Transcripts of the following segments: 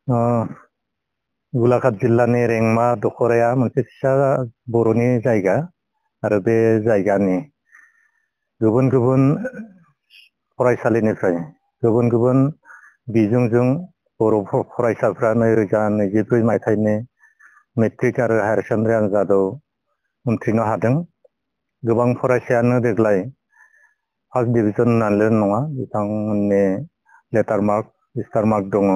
ओ गलाघाट जिल्लानि रेंमा दख'राया मोनसे फिसा बर'नि जायगा आरो बे जायगानि गुबुन गुबुन फरायसालिनिफ्राय गुबुन गुबुन बिजोंजों बर' फरायसाफ्रा 2024 मायथाइनि मेट्रिक आरो हायार सेकेन्डारि आनजादाव उनथ्रिनो हादों। गोबां फरायसायानो देग्लाय फार्स्ट डिभिजन होननानैल' नङा, बिथांमोननि लेटार मार्क, स्टार मार्क दङ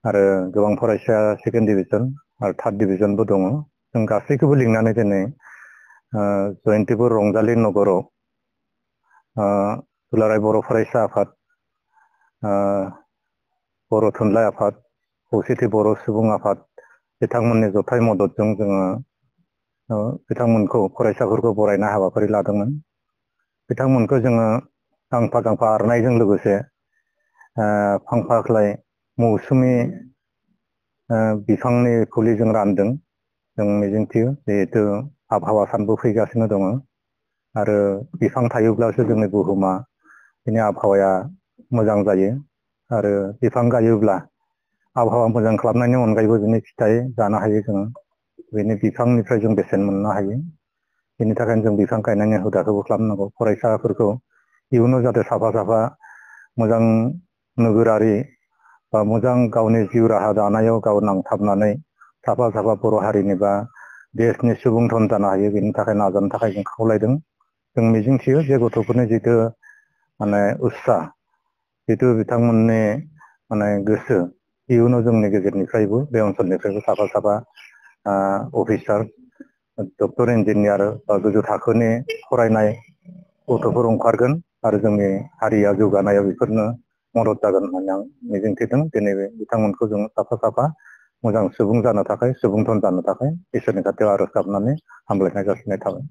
आरो गोबां फरायसाया सेकेन्ड डिभिजन आरो थार्ड डिभिजनबो दङ। जों गासैखौबो लिंनानै दिनै जयन्तिपुर रंजालि नगराव दुलाराय बर' फरायसा आफाद, बर' थुनलाइ आफाद, खौसेथि बर' सुबुं आफाद बिथांमोननि जथाय मददजों जोङो बिथांमोनखौ फरायसाफोरखौ बरायनाय हाबाफारि लादोंमोन। बिथांमोनखौ जोङो गांफा गांफा आर'नाइजों लोगोसे फांफाख्लाय मौसुमि बिफांनि फुलि जों रानदों। जों मिजिंथियो जिहेथु आबहावा सानबो फैगासिनो दङ आरो बिफां थायोब्लासो जोंनि बुहुमा, बिनि आबहावाया मोजां जायो आरो बिफां गायोब्ला आबहावा मोजां खालामनायनि अनगायैबो बिनि फिथाइ जानो हायो। जोङो बेनि बिफांनिफ्राय जों बेसेन मोननो हायो। बेनि थाखायनो जों बिफां गायनायनि हुदाखौबो खालामनांगौ। फरायसाफोरखौ इयुनाव जाहाथे साफा साफा मोजां नोगोरारि बा मोजां गावनि जिउ राहा दानायाव गाव नांथाबनानै साफा साफा बर' हारिनि बा देशनि सुबुं धन जानो हायो, बेनि थाखाय नाजानो थाखाय जों खावलायदों। जों मिजिंथियो जे गथ'फोरनि जिथु उत्साह, जिथु बिथांमोननि गोसो, इयुनाव जोंनि गेजेरनिफ्रायबो बे ओनसोलनिफ्रायबो साफा साफा अफिसार, डक्टर, इन्जिनियार बा गोजौ थाखोनि फरायनाय गथ'फोर ओंखारगोन आरो जोंनि हारिया जौगानायाव बेफोरनो मदद जागोन होननानै आं मिजिंथिदों। दिनै बिथांमोनखौ जों साफा साफा मोजां सुबुं जानो थाखाय, सुबुं धन जानो थाखाय इसोरनि खाथियाव आर'ज गाबनानै हामलायनाय जासिनाय थाबाय।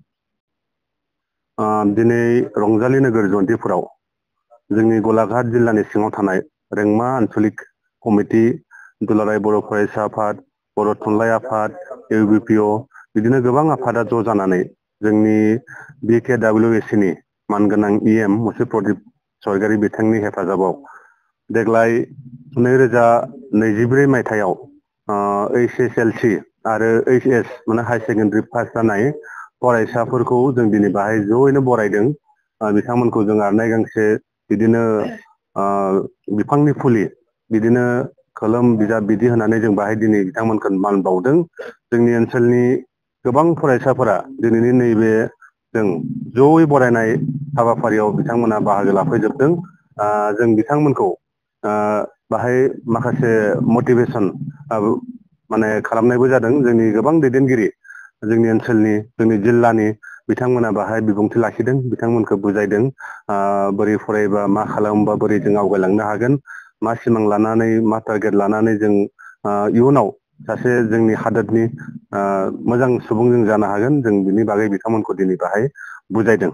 दिनै रंजालि नोगोर जयन्तिपुराव जोंनि गलाघाट जिल्लानि सिङाव थानाय रेंमा आनसलिक कमिटि, दुलाराय बर' फरायसा आफाद, बर' थुनलाइ आफाद, इउबिपिअ बिदिनो गोबां आफादा ज' जानानै जोंनि BKWSCनि मानगोनां EM मुसुर प्रदिप स्वरगियारि बिथांनि हेफाजाबाव देग्लाय 2024 मायथाइयाव HSLC आरो HS हायार सेकेन्डारि पास जानाय फरायसाफोरखौ जों दिनै बाहाय ज'यैनो बरायदों। बिथांमोनखौ जों आर'नाइ गांसे, बिदिनो बिफांनि फुलि, बिदिनो खोलोम बिजाब बिदि होनानै जों बाहाय दिनै बिथांमोनखौ मान बावदों। जोंनि ओनसोलनि गोबां फरायसाफोरा दिनैनि नैबे जों जयै बरायनाय हाबाफारियाव बिथांमोना बाहागो लाफैजोबदों। जों बिथांमोनखौ बाहाय माखासे मटिभेसन खालामनायबो जादों। जोंनि गोबां दैदेनगिरि, जोंनि ओनसोलनि, जोंनि जिल्लानि बिथांमोना बाहाय बिबुंथि लाखिदों, बिथांमोनखौ बुजायदों बोरै फरायबा मा खालामोबा बोरै जों आवगायलांनो हागोन, मा सिमां लानानै मा टारगेट लानानै जों इयुनाव सासे जोंनि हादोरनि मोजां सुबुं जों जानो हागोन, जों बिनि बागै बिथांमोनखौ दिनै बाहाय बुजायदों।